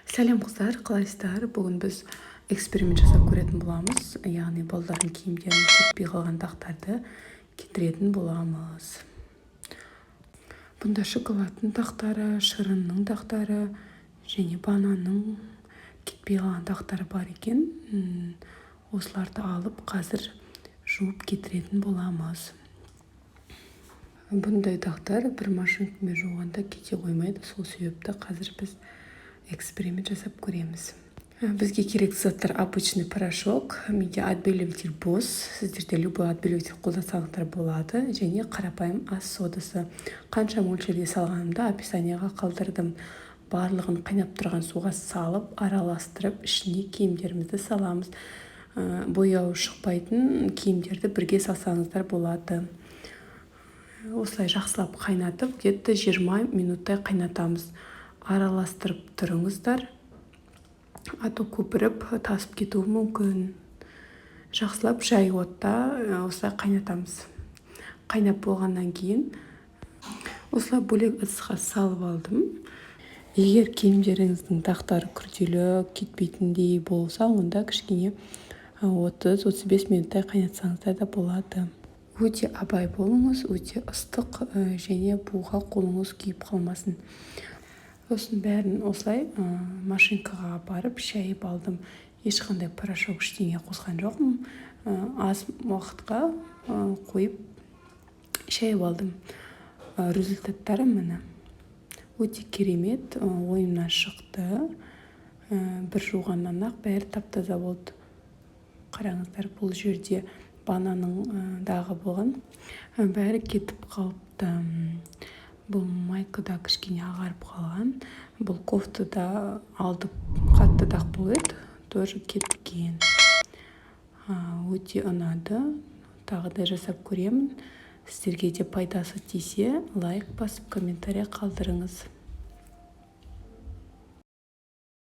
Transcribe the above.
Сәлем, қыздар, қалайсыздар? Бүгін біз эксперимент жасап көретін боламыз, яғни балалардың киімдерін кетпей қалған дақтарды кетіретін боламыз. Бұнда шоколадтың дақтары, шырынның дақтары және бананның кетпей қалған дақтары бар екен. Осыларды алып, қазір жуып кетіретін боламыз. Бұндай дақтар бір машинкамен жуғанда кете қоймайды, сол себепті қазір біз эксперимент жасап көреміз. Бізге керекті заттар: обычный порошок, менде отбеливатель бос, сіздерде любой отбеливатель қолдансаңыздар болады, және қарапайым ас содасы. Қанша мөлшерде салғанымды описанияға қалдырдым. Барлығын қайнап тұрған суға салып, араластырып, ішіне киімдерімізді саламыз. Бояуы шықпайтын киімдерді бірге салсаңыздар болады. Осылай жақсылап қайнатып, где-то 20 минуттай қайнатамыз. Араластырып тұрыңыздар, а то көпіріп, тасып кетуі мүмкін. Жақсылап жай отта осылай қайнатамыз. Қайнап болғаннан кейін осылай бөлек ыдысқа салып алдым. Егер киімдеріңіздің дақтары күрделі, кетпейтіндей болса, онда кішкене 30-35 минуттай қайнатсаңыздар да болады. Өте абай болыңыз, өте ыстық және буға қолыңыз күйіп қалмасын. Сосын бәрін осылай машинкаға апарып, шайып алдым. Ешқандай порошок, ештеңе қосқан жоқпын, аз уақытқа қойып, шайып алдым. Результаттары, міне, өте керемет, ойымнан шықты. Бір жуғаннан ақ бәрі тап таза болды. Қараңыздар, бұл жерде бананның дағы болған, бәрі кетіп қалыпты. Бұл майкада кішкене ағарып қалған, бұл кофтада алды қатты дақ болып еді, тоже кеткен. Өте ұнады, тағы да жасап көремін. Сіздерге де пайдасы тисе, лайк басып, комментарий қалдырыңыз.